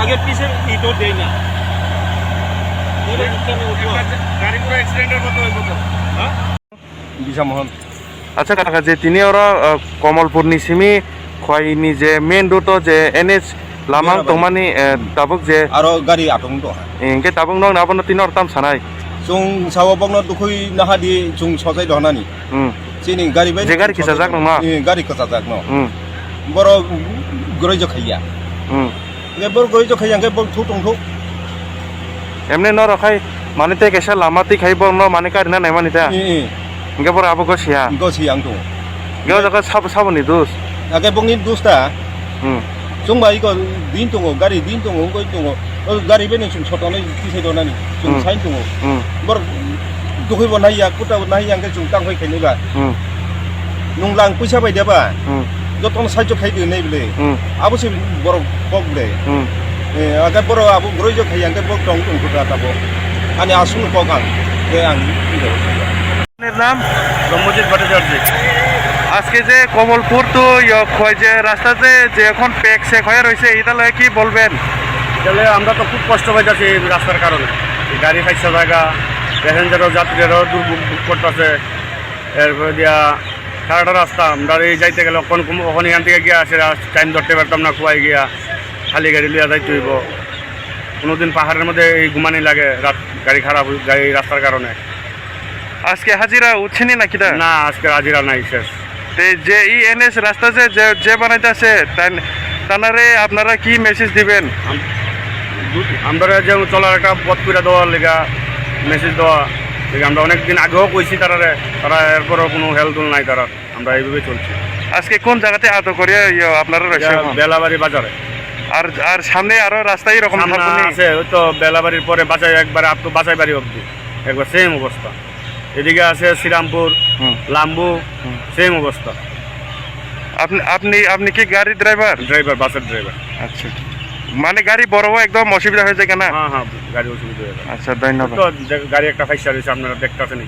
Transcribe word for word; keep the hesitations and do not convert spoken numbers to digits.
আগে পিছে ইটো দেই না। গাড়ি পুরো অ্যাক্সিডেন্টের মতো হয়ে গেল। হ্যাঁ? Bisa mohon. Acha kaka, je tini oro, uh, Komolpur ni simi Khwai ni je main road o je N H lama wng tongmani, uh, tabuk je aro gari atong tong. Eh, hingke tabuk nog abono tini oro tam sanai. Chwng sao bokno dukhui naha di chwng sojai dohnani. Hmm. Chini gari bai je gari kisajak nongma? Eh, gari kisajak no. Hmm. Boro goroijo khaiya. Hmm. Hingke boro goroijo khaiya hingke boro thu tong thu. Emne norok khai mane tei kaisa lama twi khai borokno mane karina naimani ta. Eh, eh. Hingke borok abo gosiya. Gosiya ang tongo. Hingke o jaga sabo, saboni dos. Hingke bokni dos ta. Hmm. Chwng bai ko din tongo, gari din tongo, wngoi tongo. O gari bai no chwng sotonai tisai donani. Chwng Hmm. sain tongo. Hmm. Borok dukhui bo naiya, kuta bo naiya, hingke chwng tangkhoi khainai ba. Hmm. Nwng lang puisa bai de ba. Hmm. Jotono saijo khai di nai bile. Hmm. Abo se borok kok bile. Hmm. Eh, aga borok abo groijo khai, hingke borok tong tong kuta tabo. Ani aswk kok ang. Ke ang. আপনার নাম? ব্রহ্মজিৎ ভট্টাচার্য। আজকে যে কমলপুর তো ইয়ে হয় যে রাস্তা যে, যে এখন প্যাক স্যাক হয়ে রয়েছে, এটা লয়ে কি বলবেন? তাহলে আমরা তো খুব কষ্ট পাইতেছি এই রাস্তার কারণে। এই গাড়ি খাইছে জায়গা, প্যাসেঞ্জারও যাত্রীরাও দুর্ভোগ ভোগ করতেছে। এরপরে দিয়া সারাটা রাস্তা আমরা এই যাইতে গেলে ওখান, ওখানে এখান থেকে গিয়া আসে, টাইম ধরতে পারতাম না, কুয়ায় গিয়া খালি গাড়ি লইয়া যাইতে হইব। কোনোদিন পাহাড়ের মধ্যে এই ঘুমানি লাগে, রাত গাড়ি খারাপ, গাড়ি রাস্তার কারণে। আজকে হাজিরা উঠছেনি না কিতা? না, আজকে হাজিরা নাই, শেষ। তে যে ই এনএস রাস্তা যে, যে, যে বানাইতাছে, তান-, তানারে আপনারা কি মেসেজ দিবেন? আম-, দু-, আমরা যে চলার একটা পথ করে দেওয়ার লেগা মেসেজ দেওয়া, ঠিক আমরা অনেক দিন আগেও কইছি তারারে, তারা এরপরও কোনো হেলদোল নাই তারা, আমরা এইভাবে চলছি। আজকে কোন জায়গাতে আটক করে ইয়ে আপনারা রয়েছে এটা এখন? বেলাবাড়ি বাজারে। আর, আর সামনে আরো রাস্তা এরকম সামনে থাকবে নি? আছে, ওই তো বেলাবাড়ির পরে বাজার একবারে আপ টু বাজার বাড়ি অবধি, একবার সেম অবস্থা। এদিকে আছে শ্রীরামপুর, হুম। লাম্বু, হুম। সেম অবস্থা। আপনি, আপনি, আপনি কি গাড়ি ড্রাইভার? ড্রাইভার, বাসের ড্রাইভার। আচ্ছা। মানে গাড়ি বড় একদম অসুবিধা হয়ে যায় না? হ্যাঁ, হ্যাঁ, গাড়ি অসুবিধা হয়ে যায়। আচ্ছা, ধন্যবাদ। তো দে-, গাড়ি একটা ফাইসা রয়েছে, আপনারা দেখতেছেন।